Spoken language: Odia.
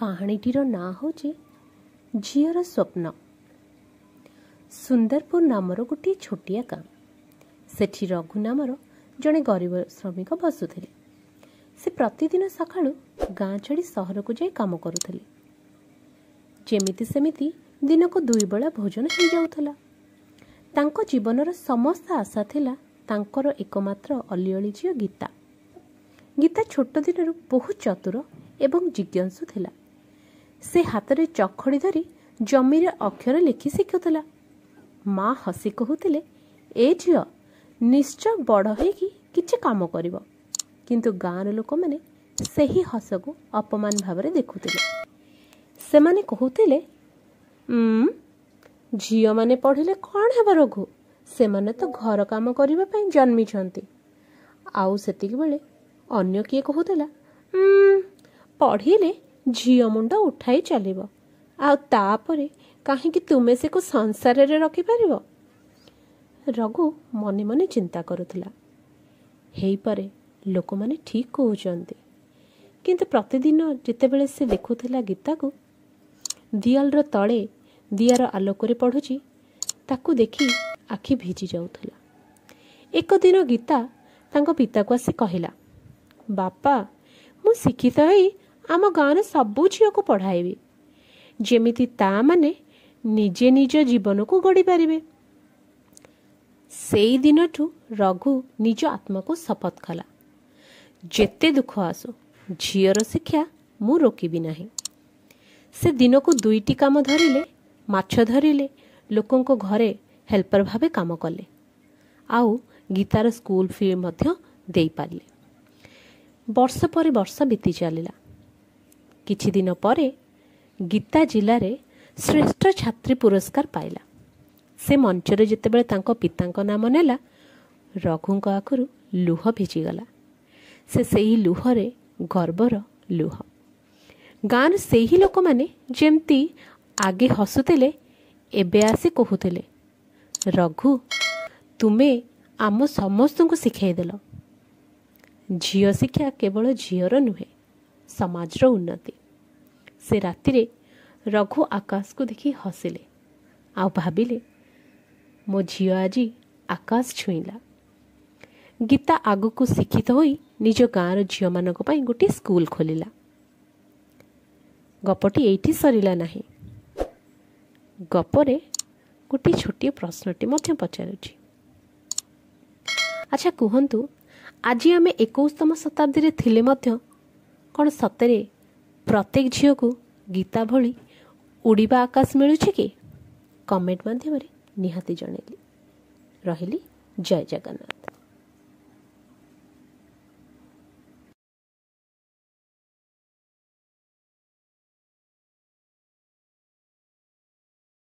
କାହାଣୀଟିର ନାଁ ହେଉଛି ଝିଅର ସ୍ୱପ୍ନ। ସୁନ୍ଦରପୁର ନାମର ଗୋଟିଏ ଛୋଟିଆ ଗାଁ। ସେଠି ରଘୁ ନାମର ଜଣେ ଗରିବ ଶ୍ରମିକ ବସୁଥିଲେ। ସେ ପ୍ରତିଦିନ ସକାଳୁ ଗାଁ ଛାଡ଼ି ସହରକୁ ଯାଇ କାମ କରୁଥିଲେ। ଯେମିତି ସେମିତି ଦିନକୁ ଦୁଇ ବେଳା ଭୋଜନ ହେଇଯାଉଥିଲା। ତାଙ୍କ ଜୀବନର ସମସ୍ତ ଆଶା ଥିଲା ତାଙ୍କର ଏକମାତ୍ର ଅଲିଅଳି ଝିଅ ଗୀତା। ଗୀତା ଛୋଟ ଦିନରୁ ବହୁତ ଚତୁର ଏବଂ ଜିଜ୍ଞାସୁ ଥିଲା। ସେ ହାତରେ ଚଖଡ଼ି ଧରି ଜମିରେ ଅକ୍ଷର ଲେଖି ଶିଖୁଥିଲା। ମା ହସି କହୁଥିଲେ, ଏ ଝିଅ ନିଶ୍ଚୟ ବଡ଼ ହେଇକି କିଛି କାମ କରିବ। କିନ୍ତୁ ଗାଁର ଲୋକମାନେ ସେହି ହସକୁ ଅପମାନ ଭାବରେ ଦେଖୁଥିଲେ। ସେମାନେ କହୁଥିଲେ, ଝିଅମାନେ ପଢ଼ିଲେ କ'ଣ ହେବ ରଘୁ, ସେମାନେ ତ ଘର କାମ କରିବା ପାଇଁ ଜନ୍ମିଛନ୍ତି। ଆଉ ସେତିକିବେଳେ ଅନ୍ୟ କିଏ କହୁଥିଲା, ପଢ଼ିଲେ ଝିଅ ମୁଣ୍ଡ ଉଠାଇ ଚାଲିବ, ଆଉ ତାପରେ କାହିଁକି ତୁମେ ସେକୁ ସଂସାରରେ ରଖିପାରିବ? ରଘୁ ମନେ ମନେ ଚିନ୍ତା କରୁଥିଲା, ହେଇପାରେ ଲୋକମାନେ ଠିକ୍ କହୁଛନ୍ତି। କିନ୍ତୁ ପ୍ରତିଦିନ ଯେତେବେଳେ ସେ ଦେଖୁଥିଲା ଗୀତାକୁ ଦିଆଲର ତଳେ ଦିଆର ଆଲୋକରେ ପଢ଼ୁଛି, ତାକୁ ଦେଖି ଆଖି ଭିଜି ଯାଉଥିଲା। ଏକ ଦିନ ଗୀତା ତାଙ୍କ ପିତାକୁ ଆସି କହିଲା, ବାପା, ମୁଁ ଶିକ୍ଷିତ ହେଇ ଆମ ଗାଁର ସବୁ ଝିଅକୁ ପଢ଼ାଇବି, ଯେମିତି ତା ମାନେ ନିଜେ ନିଜ ଜୀବନକୁ ଗଢ଼ିପାରିବେ। ସେଇ ଦିନଠୁ ରଘୁ ନିଜ ଆତ୍ମାକୁ ଶପଥ କଲା, ଯେତେ ଦୁଃଖ ଆସୁ ଝିଅର ଶିକ୍ଷା ମୁଁ ରୋକିବି ନାହିଁ। ସେ ଦିନକୁ ଦୁଇଟି କାମ ଧରିଲେ, ମାଛ ଧରିଲେ, ଲୋକଙ୍କ ଘରେ ହେଲ୍ପର ଭାବେ କାମ କଲେ, ଆଉ ଗୀତାର ସ୍କୁଲ ଫି ମଧ୍ୟ ଦେଇପାରିଲେ। ବର୍ଷ ପରେ ବର୍ଷ ବିତି ଚାଲିଲା। କିଛି ଦିନ ପରେ ଗୀତା ଜିଲ୍ଲାରେ ଶ୍ରେଷ୍ଠ ଛାତ୍ରୀ ପୁରସ୍କାର ପାଇଲା। ସେ ମଞ୍ଚରେ ଯେତେବେଳେ ତାଙ୍କ ପିତାଙ୍କ ନାମ ନେଲା, ରଘୁଙ୍କ ଆଖରୁ ଲୁହ ଭିଜିଗଲା। ସେ ସେହି ଲୁହରେ ଗର୍ବର ଲୁହ। ଗାଁର ସେହି ଲୋକମାନେ ଯେମିତି ଆଗେ ହସୁଥିଲେ, ଏବେ ଆସି କହୁଥିଲେ, ରଘୁ, ତୁମେ ଆମ ସମସ୍ତଙ୍କୁ ଶିଖାଇଦେଲ। ଝିଅ ଶିକ୍ଷା କେବଳ ଝିଅର ନୁହେଁ, ସମାଜର ଉନ୍ନତି। ସେ ରାତିରେ ରଘୁ ଆକାଶକୁ ଦେଖି ହସିଲେ ଆଉ ଭାବିଲେ, ମୋ ଝିଅ ଆଜି ଆକାଶ ଛୁଇଁଲା। ଗୀତା ଆଗକୁ ଶିକ୍ଷିତ ହୋଇ ନିଜ ଗାଁର ଝିଅମାନଙ୍କ ପାଇଁ ଗୋଟିଏ ସ୍କୁଲ ଖୋଲିଲା। ଗପଟି ଏଇଠି ସରିଲା ନାହିଁ। ଗପରେ ଗୋଟିଏ ଛୋଟିଆ ପ୍ରଶ୍ନଟି ମଧ୍ୟ ପଚାରୁଛି। ଆଚ୍ଛା କୁହନ୍ତୁ, ଆଜି ଆମେ 21ତମ ଶତାବ୍ଦୀରେ ଥିଲେ ମଧ୍ୟ କ'ଣ ସତରେ ପ୍ରତ୍ୟେକ ଝିଅକୁ ଗୀତା ଭଳି ଉଡ଼ିବା ଆକାଶ ମିଳୁଛି କି? କମେଣ୍ଟ ମାଧ୍ୟମରେ ନିହାତି ଜଣେଇଲି। ରହିଲି, ଜୟ ଜଗନ୍ନାଥ।